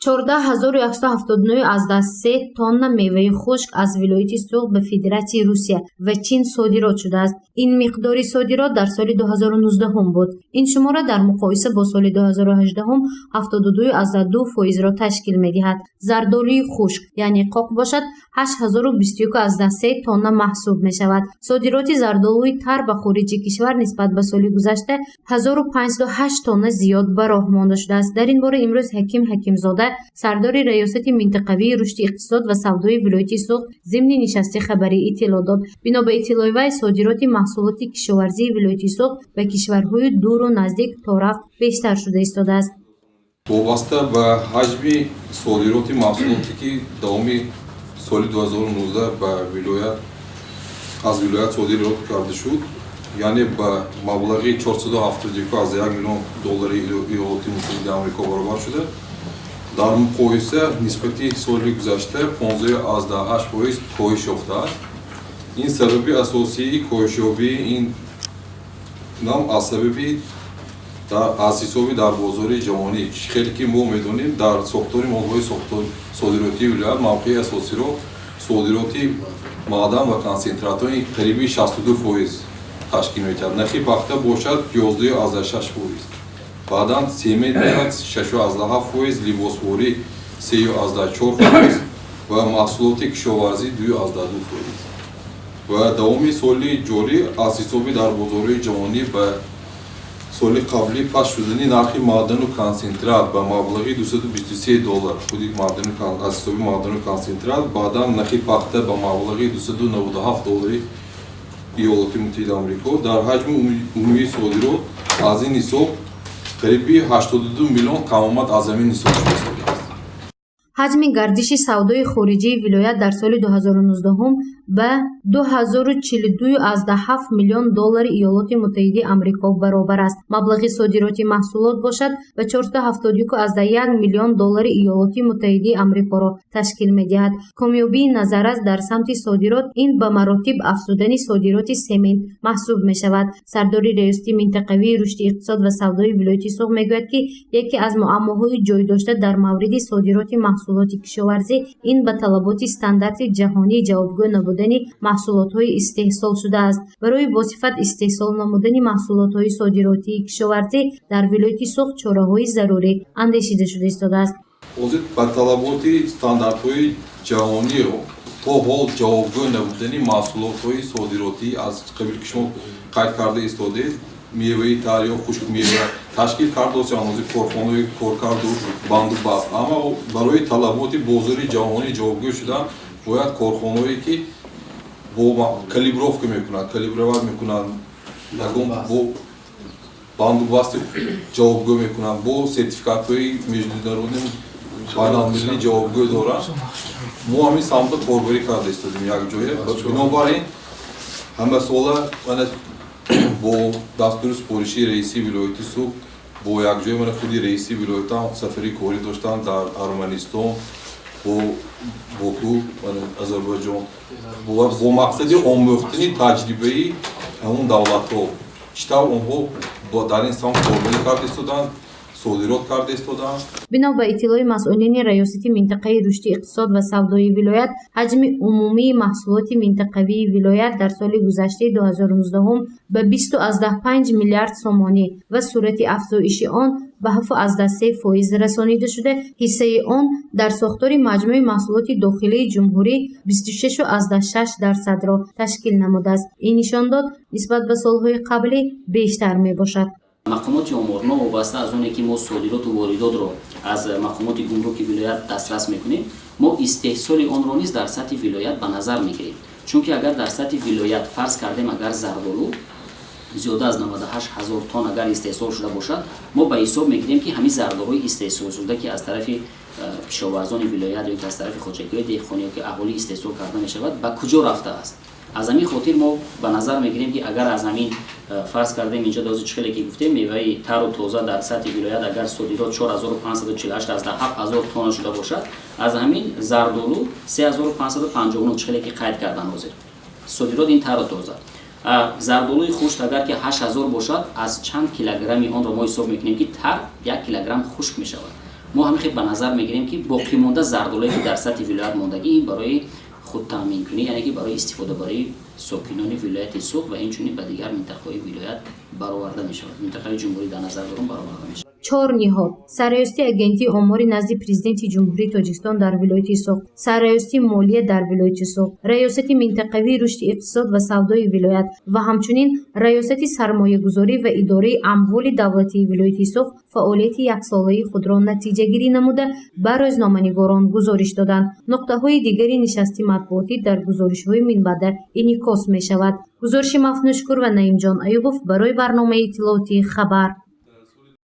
14 179,3 тонна меваи хушк аз вилояти Суғд ба Федератсияи Русия ва Чин содирот шудааст. Ин миқдори содирот дар соли 2019 буд. Ин шумора дар муқоиса бо соли 2018 72,2 фоизро ташкил медиҳад. Зардолуи хушк, яъне қоқ бошад, 8021,3 тонна маҳсуб мешавад. Содироти зардолуи тар ба хориҷи кишвар нисбат ба соли гузашта 1508 тонна зиёд ба роҳ монда шудааст. Дар ин бора имрӯз Ҳаким Ҳакимзода, сардори Раёсати минтақавии рушди иқтисод ва савдои вилояти Суғд, зимни нишасти хабарӣ иттилоъ дод. Бино ба иттилои вай, содироти маҳсулоти кишоварзии вилояти Суғд ба кишварҳои дуру наздик торафт бештар шуда истодааст. Вобаста ба ҳаҷми содироти маҳсулоте, ки давоми соли 2019 ба вилоят, аз вилоят содирот карда шуд, яъне ба маблағи 471,1 миллион доллари Иёлоти Муттаҳидаи Амрико баробар шуда, дар муқоиса нисбати соли гузашта 15,8% коҳиш ёфтааст. Ин сабаби асосии коҳишёбии ин нам аз сабаби аз ҳисоби дар бозори ҷаҳонӣ. Хеле ки мо медонем, дар сохтори молҳои содиротии вилоят мавқеи асосиро содироти маъдан ва консентратҳои қариби 62% ташкил медиҳад. Нахи пахта бошад 11,6%, баъдан семент меояд 6,7%, либосворӣ 3,4% ва маҳсулоти кишоварзӣ 2,2%. Ва давоми соли ҷорӣ аз ҳисоби дар бозорҳои ҷаҳонӣ ба соли қаблӣ паст шудани нархи маъдану консентрат ба маблағи 223 доллар, худи аз ҳисоби маъдану консентрат, баъдан нахи пахта ба маблағи 297 доллари Иёлоти Муттаҳидаи Амрико, дар ҳаҷми умумии содирот аз ин ҳисоб қариби 82 миллион камомад аз ҳамин ҳисоб шуда истодааст. Ҳаҷми гардиши савдои хориҷии вилоят дар соли 2019 ба 2042,7 миллион доллари Иёлоти Муттаҳидаи Амрико баробар аст. Маблағи содироти маҳсулот бошад, ба 471,1 миллион доллари Иёлоти Муттаҳидаи Амрикоро ташкил медиҳад. Комёбии назаррас дар самти содирот ин ба маротиб афзудани содироти семент маҳсуб мешавад. Сардори Раёсати минтақавии рушди иқтисод ва савдои вилояти Суғд мегӯяд, ки яке аз муаммоҳои ҷой дошта дар мавриди содироти маҳсулоти кишоварзӣ ин ба талаботи стандарти ҷаҳонӣ ҷавобгӯ набудани маҳсулотҳои истеҳсолшуда аст. Барои босифат истеҳсол намудани маҳсулотҳои содиротии кишоварзӣ дар вилояти Суғд чораҳои зарурӣ андешида шуда истодааст. Ҳозир ба талаботи стандартҳои ҷаҳонӣ то ҳол ҷавобгӯ набудани маҳсулотҳои содиротӣ, аз қабил ки шумо қайд карда истодед, меваи тар ё хушкмева, ташкил кардааст ҳозир корхонаҳои коркарду банду баст, аммо барои талаботи бозори ҷаҳонӣ ҷавобгӯ шудан бояд корхонаҳое, ки бо калибровка мекунанд, калибровать мекунанд, ягон бо бандубасти ҷавобгӯ мекунанд, бо сертификатҳои международный, байналмилалӣ ҷавобгӯ доранд. Мо ҳамин самтда корбарӣ карда истодем якҷоя. Бинобар ин ҳамасола мана бо дастури супориши раиси вилояти Суғд, бо якҷоя мана худи раиси вилоятам сафари корӣ доштанд дар Арманистон, бо Боку, Озарбойҷон, бо мақсади омӯхтани таҷрибаи ҳамон давлатҳо, чӣ тавр онҳо дар ин самт корбарӣ карда истоданд, содирот карда истоданд. Бино ба иттилои масъулини Раёсати минтақаи рушди иқтисод ва савдои вилоят, ҳаҷми умумии маҳсулоти минтақавии вилоят дар соли гузаштаи 2019 ба 20,5 миллиард сомонӣ ва суръати афзоиши он ба 7,3% расонида шуда, ҳиссаи он дар сохтори маҷмӯи маҳсулоти дохилии ҷумҳурӣ 26,6 дарсадро ташкил намудааст. Ин нишондод нисбат ба солҳои қаблӣ бештар мебошад. Мақомоти омор, новобаста аз оне ки мо содироту воридотро аз мақомоти гумруки вилоят дастрас мекунем, мо истеҳсоли онро низ дар сатҳи вилоят ба назар мегирем. Чунки агар дар сатҳи вилоят, фарз кардем, агар зардолу зиёда аз 98 ҳазор тонн агар истеҳсол шуда бошад, мо ба ҳисоб мегирем, ки ҳамин зардолуҳои истеҳсолшуда, ки аз тарафи кишоварзони вилоят ё ки аз тарафи хоҷагиҳои деҳқонӣ ё ки аҳолӣ истеҳсол карда мешавад, ба куҷо рафтааст. Аз ҳамин хотир мо ба назар мегирем, ки агар аз ҳамин, фарз кардем, инҷо дози чӣ хеле ки гуфтем, меваи тару тоза дар сатҳи вилоят агар содирот 4548,7 ҳазор тонна шуда бошад, аз ҳамин зардолу 3559, чӣ хеле ки қайд кардан ҳозир, содирот ин тару тоза. Зардолуи хушк агар ки 8000 бошад, аз чанд килограмми онро мо ҳисоб мекунем, ки тар 1 килограмм хушк мешавад. Мо ҳамин хел ба назар мегирем, ки боқимонда зардолое, ки дар сатҳи вилоят мондагӣ, ин барои худтаъминкунӣ, яъне ки барои истифода барои сокинони вилояти Суғд ва инчунин ба дигар минтақаҳои вилоят бароварда мешавад, минтақаи ҷумҳурӣ дар назар дорум, бароварда мешавад. Чор ниҳод: Сарраёсати Агентии омори назди Президенти Ҷумҳурии Тоҷикистон дар вилояти Суғд, Сарраёсати молия дар вилояти Суғд, Раёсати минтақавии рушди иқтисод ва савдои вилоят ва ҳамчунин Раёсати сармоягузорӣ ва идораи амволи давлатии вилояти Суғд фаъолияти яксолаи худро натиҷагирӣ намуда, ба рӯзноманигорон гузориш доданд. Нуқтаҳои дигари нишасти матбуотӣ дар гузоришҳои минбаъда инъикос мешавад. Гузориши Мафнушкур ва Наимҷон Аюбов барои барномаи иттилоотии «Хабар».